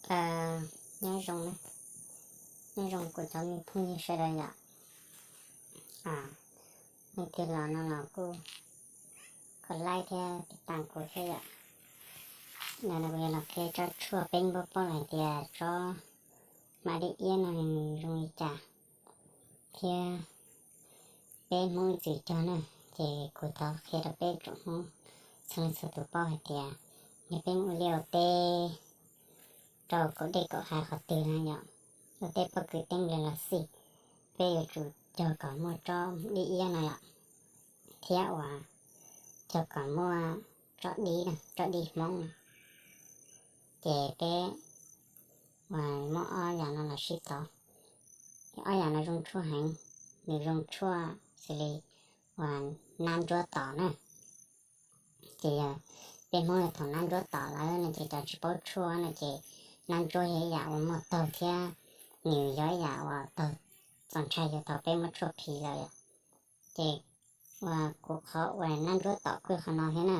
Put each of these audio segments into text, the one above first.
Aws, nyob zoo, nyob zoo kuv cov me phooj ywg sawv daws yom. Leej twg los no los kuj kov like thiab tiv tas kuv thiab yom. Ntawm no kuv yuav los qhia tsob tshuaj peb Hmoob paub lawm hais tias tsob hmab dib iab no nws zoo li cas, thiab peb Hmoob ib txwm cog na, ces kuv thov qhia rau peb tsoom Hmoob txhua leej txhua tus paub hais tias yog peb mus ua liaj ua teb rau kaum dej kaum hav qhov twg na yom, ua teb pob kws teb nplej los xij, peb yuav tsum cog kom muaj tsob dib iab no yom, thiab uas cog kom muaj tsob dib, tsob dib Hmoob no. Ces peb uas muab ob yam no los sib tov. Ob yam no zoo tshuaj heev, nws zoo tshuaj xws li uas nab ntsuab tom na. Ces yog peb Hmoob yog thaum nab ntsuab tom lawm no ces cov tsis paub tshuaj no ces nab ntsuab yog ib yam uas muaj taug thiab nws yog ib yam uas taug txaus ntshai yog thaum peb muab tshuaj phiv lawm yom. Ces uas kuv qhov uas nab ntsuab tom kuj yog qhov no thiab na.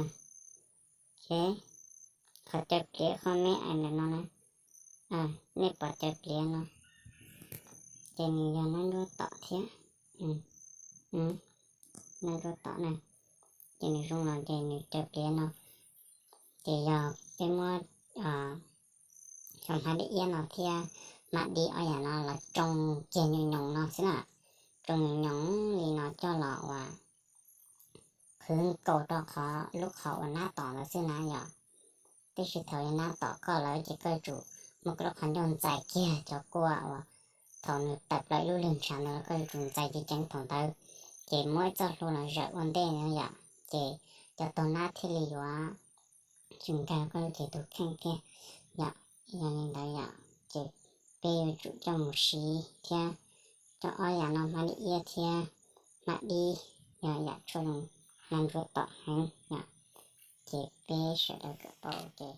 Qhov caw pliav qhov me ais ntawm no na, nej pom caw pliav no, ces nws yog nab ntsuab tom thiab. Nab ntsuab tom na, ces nws zoo los ces nws caw pliav no. Ces yog peb muab cov hmab dib iab no thiab hmab dib ob yam no los tsoo kiag nyoos nyoos no xwb na, tsoo nyoos nyoos li no coj los uas qhwv nkaus rau qhov lub qhov uas nab tom ntawd xwb na yom. Tab sis thaum yog nab tom koj lawm ces koj yuav tsum muab koj lub qhov ncauj ntxais kiag cov kua uas thaum nws tawm plaws ib lub lwg ntshav ntawd los koj yuav tsum ntxais ceev ceev thaum ntawd, ces muab ib txoj hlua los zawm ua ntej no yom, ces cov taug nab thiaj li yuav tsis nkag koj lub cev tus kheej kiag yom. Yog li ntawd yom, ces peb yuav tsum coj mus siv thiab. Cov ob yam no hmab dib iab thiab hmab dib yog yam tshuaj zoo nab ntsuab tom heev yom. Ces peb sawv daws kawm tau ces